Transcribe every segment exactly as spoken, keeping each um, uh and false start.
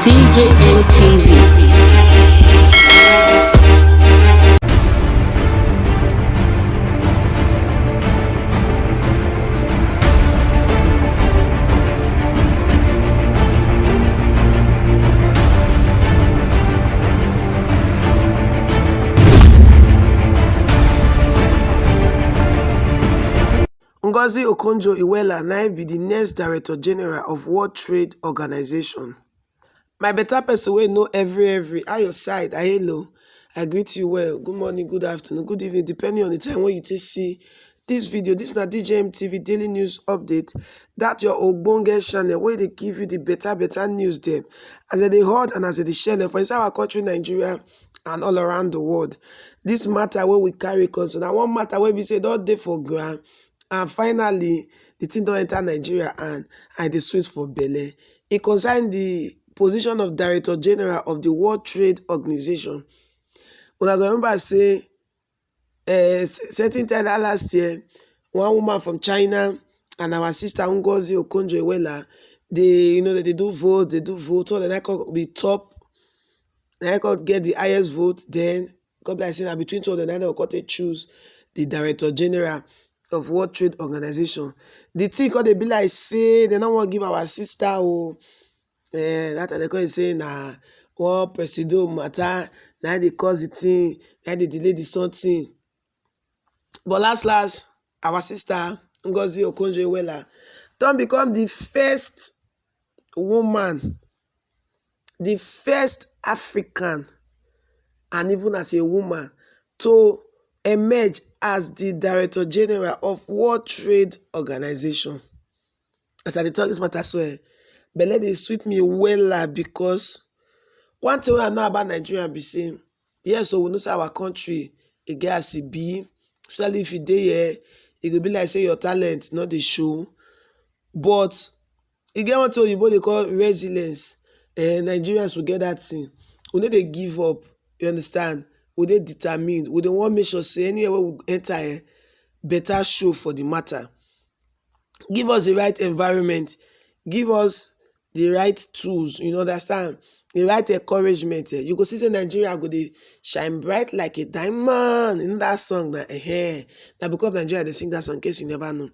C J N T V. Ngozi Okonjo-Iweala na im be the next Director General of World Trade Organization. My better person wey know every every, how your side? I hello. I greet you well. Good morning, good afternoon, good evening, depending on the time when you take see this video. This na D J M T V daily news update. That your ogbonge channel wey dey give you the better better news dem as e dey hot and as e dey shele for inside our country Nigeria and all around the world. This matter wey we carry come so na one matter wey be say don dey for ground, and finally the thing don enter Nigeria and and e dey sweet for belle. E concern the position of Director General of the World Trade Organization. Una go remember say uh, certain time that last year, one woman from China and our sister Ngozi Okonjo-Iweala, they, you know, they do vote, they do vote, so then I could be top, then I could get the highest vote, then God bless him, between two of them, then they got to choose the Director General of World Trade Organization. The thing called they be like say they don't want to give our sister, oh, eh, that they call it say na one presido matter, na they cause the thing, na they delay the something. But last last, our sister Ngozi Okonjo-Iweala don become the first woman, the first African, and even as a woman, to emerge as the Director General of World Trade Organization. As I dey talk this matter so, eh, belle dey sweet me wella because one thing wey I know about Nigeria be say, yes, so we know say our country e get as e be, especially if you dey here, e go be like say your talent no dey show. But e get one thing oyibo dey call resilience. Eh, Nigerians will get that thing. We no dey give up, you understand? We dey determined. We dey wan make sure say anywhere wey we enter, eh, better show for the matter. Give us the right environment, give us the right tools, you know, understand, the right encouragement. Eh. You go see say Nigeria go dey shine bright like a diamond. In that song, na eh, na because Nigeria dey sing that song. In case you never know,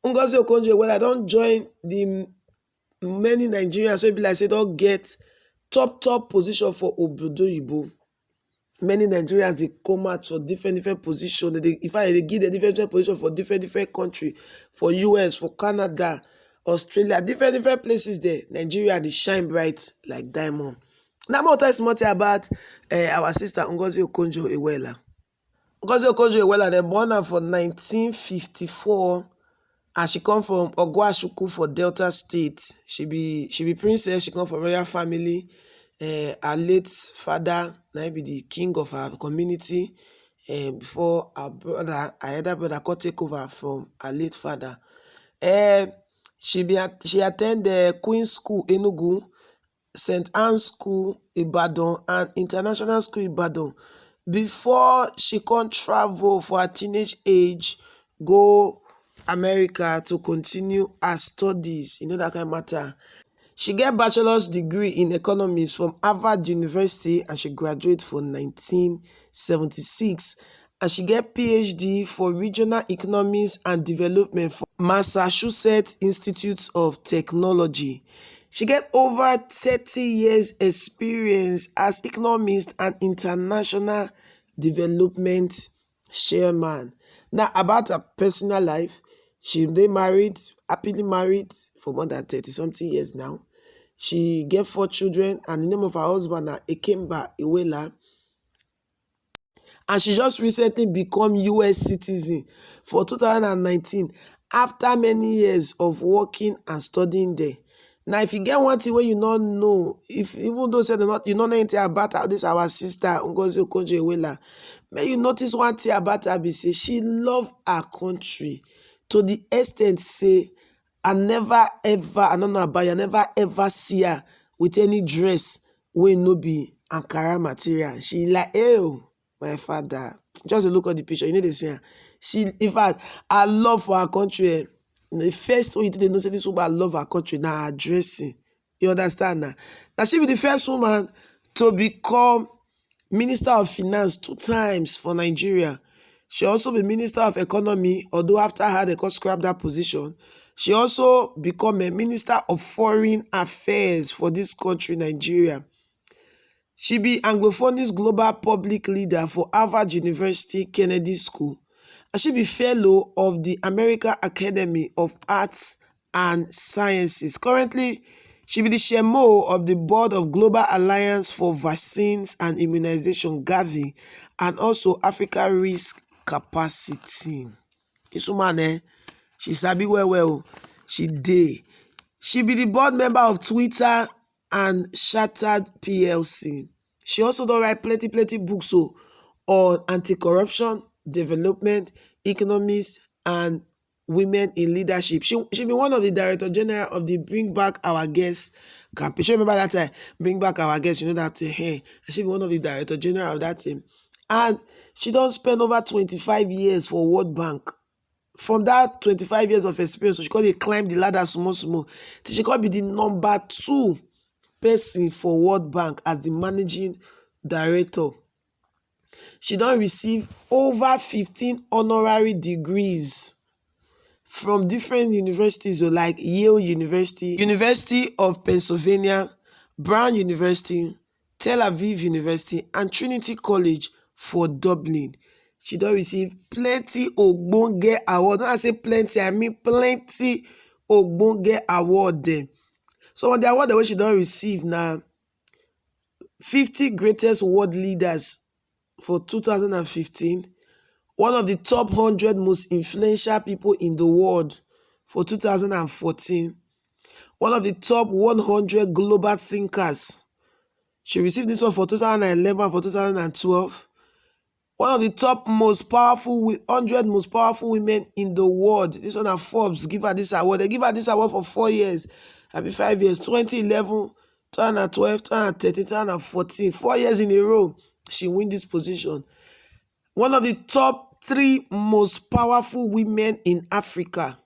Ngozi Okonjo-Iweala don join the m- many Nigerians wey be like say don get top top position for obodo oyibo. Many Nigerians dey come out for different different position. They dey, in fact, they give them different different position for different different country, for U S, for Canada, Australia, different different places there. Nigeria dey shine bright like diamond. Now, more talk small thing about uh, our sister Ngozi Okonjo-Iweala. Ngozi Okonjo-Iweala, they born her for nineteen fifty-four, and she come from Ogwashuku for Delta State. She be she be princess. She come from royal family. Uh, her late father, na him be the king of her community. Uh, before her brother, her elder brother, come take over from her late father. Uh, she be at, she attend the Queen School Enugu, Saint Anne's School Ibadan, and International School Ibadan before she come travel for her teenage age, go America to continue her studies. You know that kind of matter. She get bachelor's degree in economics from Harvard University and she graduate for nineteen seventy-six, and she get P H D for regional economics and development for Massachusetts Institute of Technology. She get over thirty years experience as economist and international development chairman. Now, about her personal life, she dey married, happily married for more than thirty something years now. She get four children, and the name of her husband na Ekemba Iweala. And she just recently become U S citizen for two thousand and nineteen after many years of working and studying there. Now, if you get one thing wey you no know, if even though say not, you no know anything about her, this our sister Ngozi Okonjo-Iweala, may you notice one thing about her be say she love her country to the extent say I never ever, I no know about you, I never ever see her with any dress wey no be Ankara material. She like, hey, oh, my father. Just look at the picture, you know they see her. She, in fact, her love for her country, eh, the first way you dey know say this woman love her country na her dressing. You understand now? Now she be the first woman to become Minister of Finance two times for Nigeria. She also be Minister of Economy, although after her they could scrap that position. She also become a Minister of Foreign Affairs for this country, Nigeria. She be Anglophonics Global Public Leader for Harvard University Kennedy School, and she be Fellow of the American Academy of Arts and Sciences. Currently, she be the chairman of the Board of Global Alliance for Vaccines and Immunization, Gavi, and also Africa Risk Capacity. This woman, eh, she sabi well well. She dey. She be the board member of Twitter and Shattered P L C. She also don write plenty plenty books so on anti-corruption, development, economics, and women in leadership. She she be one of the director general of the Bring Back Our Guests campaign. She remember that time, Bring Back Our Guests, you know that thing. Hey, she be one of the director general of that thing. And she don spend over twenty-five years for World Bank. From that twenty-five years of experience, she come dey climb the ladder small small till she come be the number two person for World Bank as the managing director. She don receive over fifteen honorary degrees from different universities, oh, like Yale University, University of Pennsylvania, Brown University, Tel Aviv University, and Trinity College for Dublin. She don receive plenty ogbonge award. When I say plenty, I mean plenty ogbonge award dem. Some of the award wey she don receive na fifty greatest world leaders for two thousand and fifteen, one of the top hundred most influential people in the world for two thousand and fourteen, one of the top one hundred global thinkers. She received this one for two thousand and eleven and for two thousand and twelve. One of the top most powerful, wi- hundred most powerful women in the world. This one na Forbes give her this award. They give her this award for four years, abi five years, twenty eleven, two thousand and twelve, two thousand and thirteen, two thousand and fourteen. Four years in a row, she win this position. One of the top three most powerful women in Africa.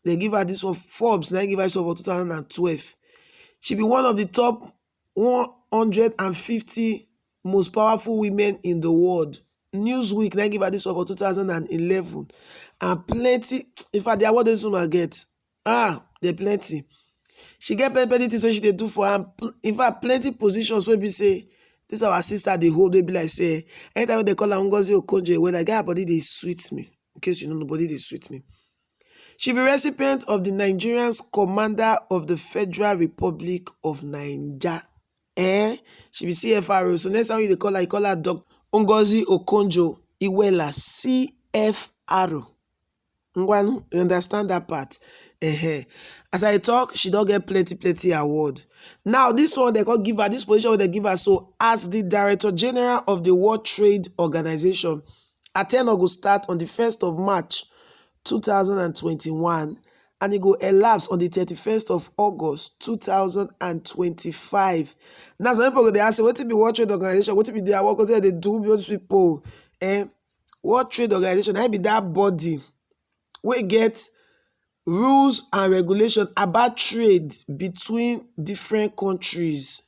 They give her this one, Forbes, now give her this one for two thousand and twelve. She be one of the top one hundred and fifty most powerful women in the world. Newsweek now give her this one for two thousand and eleven. And plenty, in fact, the award this woman get, ah, they plenty. She get plenty, plenty things wey she dey do for am. Pl- In fact, plenty positions wey be say this our sister dey hold, wey be like say anytime wey they call her Ngozi Okonjo-Iweala, guy, her body dey sweet me. In case you know, nobody dey sweet me. She be recipient of the Nigerian's Commander of the Federal Republic of Niger. Eh? She be C F R O. So next time you dey call her, you call her Doctor Ngozi Okonjo-Iweala, C F R O. Ngwanu, you understand that part? Ehen. As I talk, she don get plenty, plenty award. Now, this one they come give her, this position wey they give her so as the Director General of the World Trade Organization. Her tenure go start on the first of March two thousand and twenty-one, and e go elapse on the thirty-first of August two thousand and twenty-five. Now, some people go dey ask, "Wetin be World Trade Organization? Wetin be their work? Wetin they do with those people?" Eh? World Trade Organization, na be that body wey get rules and regulation about trade between different countries.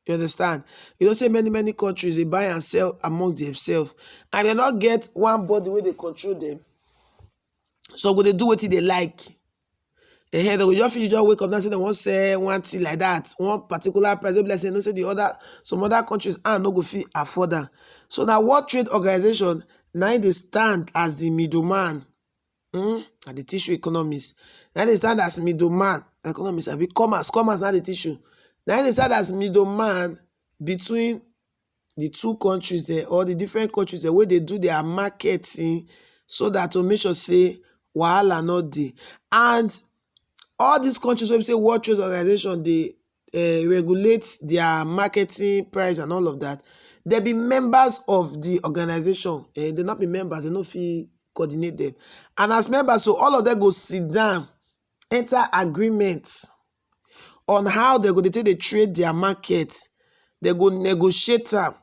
You understand? You know say many, many countries, they buy and sell among themselves, and they not get one body where they control them. So go they do what they like. Ehen, they go just fit just wake up now say they want sell one thing like that, one particular price. They be like say no, say the other, some other countries are no go fit afford that. So now, World Trade Organization, now they stand as the middleman. Mm? And they teach you economics. Now they stand as middleman. Economics, I be commerce. Commerce now they teach you. Now they stand as middleman between the two countries there, or the different countries there, where they do their marketing, so that to make sure say wahala not dey. And all these countries wey be say World Trade Organization dey uh, regulate their marketing price and all of that, they be members of the organization. Eh, they not be members, they no fit coordinate them. And as members, so all of them go sit down, enter agreement on how they go dey take dey trade their market. They go negotiate am.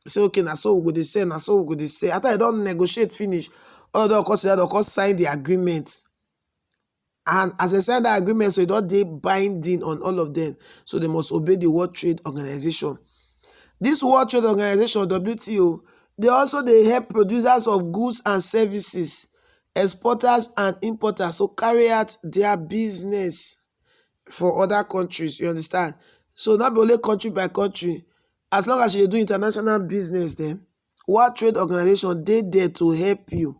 Say, "Okay, na so we go dey sell, na so we go dey sell." After they don negotiate finish, all of them go sit down, they go sign the agreement. And as dem sign that agreement, so e don dey binding on all of them. So they must obey the World Trade Organization. This World Trade Organization, W T O, they also dey help producers of goods and services, exporters and importers, so carry out their business for other countries, you understand? So not be only country by country. As long as you dey do international business, then World Trade Organization dey there to help you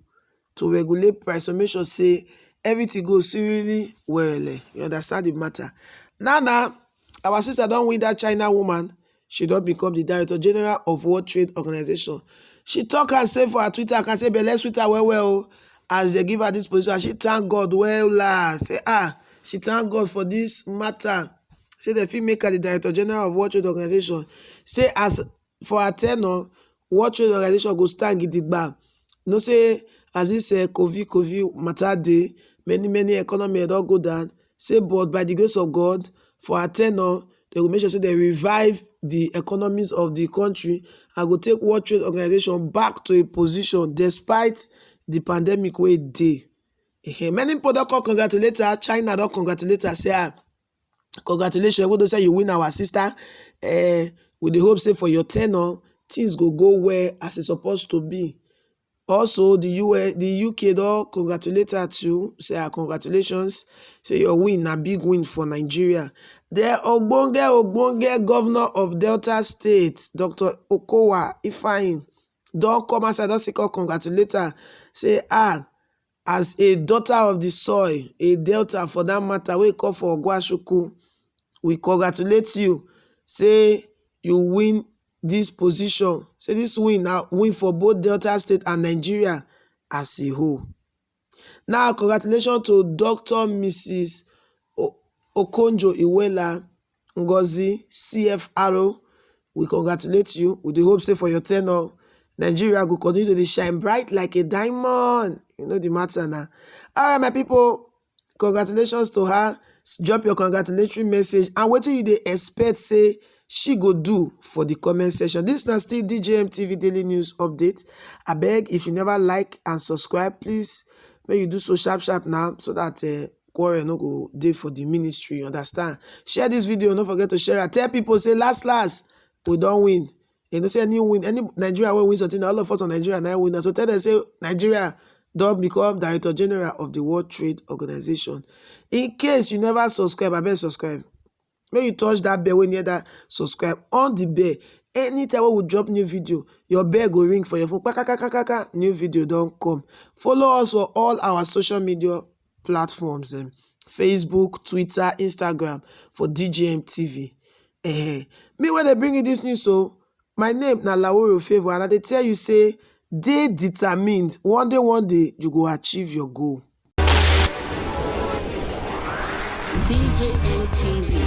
to regulate price, to make sure say everything go seriously well. Eh, you understand the matter? Now, now, our sister don win that China woman. She don become the Director General of World Trade Organization. She talk and say for her Twitter, I can say, but let's Twitter well, well, oh, as they give her this position. She thank God well, la. Say, ah, she thank God for this matter. Say they fit make her the Director General of World Trade Organization. Say as for her tenure, World Trade Organization go stand gidigba. You know say as this, eh, COVID, COVID matter dey, many, many economy don go down. Say, but by the grace of God, for her tenure, they go make sure say they revive the economies of the country and go take World Trade Organization back to a position despite the pandemic wey dey. Ehen, many people don come congratulate her. China don congratulate her, say, ah, congratulations, even though say you win our sister. Eh, we dey hope say for your tenure, things go go well as e suppose to be. Also, the U S, the U K don congratulate her too. Say, ah, congratulations. Say your win na big win for Nigeria. The ogbonge, ogbonge governor of Delta State, Doctor Okowa Ifeanyi, don come outside, don still come congratulate her. Say, ah, as a daughter of the soil, a Delta for that matter, wey come for Oguashuku, we congratulate you. Say you win this position. Say this win na win for both Delta State and Nigeria as a whole. Now, congratulations to Doctor Missus O-, Okonjo Iweala Ngozi, C F R O. We congratulate you. We dey hope say for your tenure, Nigeria go continue to dey shine bright like a diamond. You know the matter now. All right, my people, congratulations to her. S-, drop your congratulatory message and wetin you dey expect say she go do for the comment section. This na still D J M T V Daily News Update. Abeg, if you never like and subscribe, please make you do so sharp sharp now, so that, eh, quarrel no go dey for the ministry, you understand? Share this video, no forget to share it. Tell people say last last, we don win. You know say any win, any Nigeria wey win something, all of us on Nigeria na win. So tell them say Nigeria don become Director General of the World Trade Organization. In case you never subscribe, abeg subscribe. Make you touch that bell wey near that subscribe. On the bell. Anytime wey we drop new video, your bell go ring for your phone. Kaka, kaka, kaka, new video don come. Follow us for all our social media platforms, um, Facebook, Twitter, Instagram, for D J M T V. Eh, me wey dey bring you this news, so my name na Laworo Favour, and I dey tell you say, dey determined. One day, one day, you go achieve your goal. D J M T V.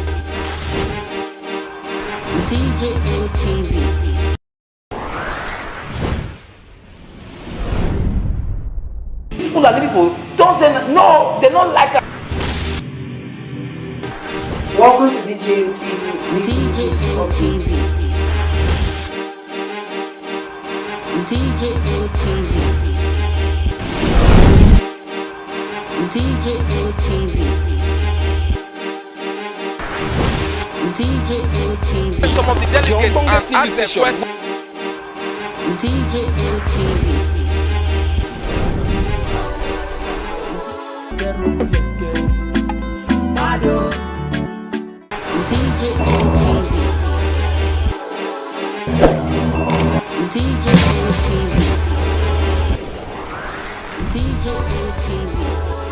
D J M T V. These Fulani people don't say no, they don't like us. Welcome to D J M T V. D J M T V. D J M T V. D J M T V. D J M T V. Some of the delegates and ask them questions. D J M T V. D J M T V. D J M T V. D J M T V.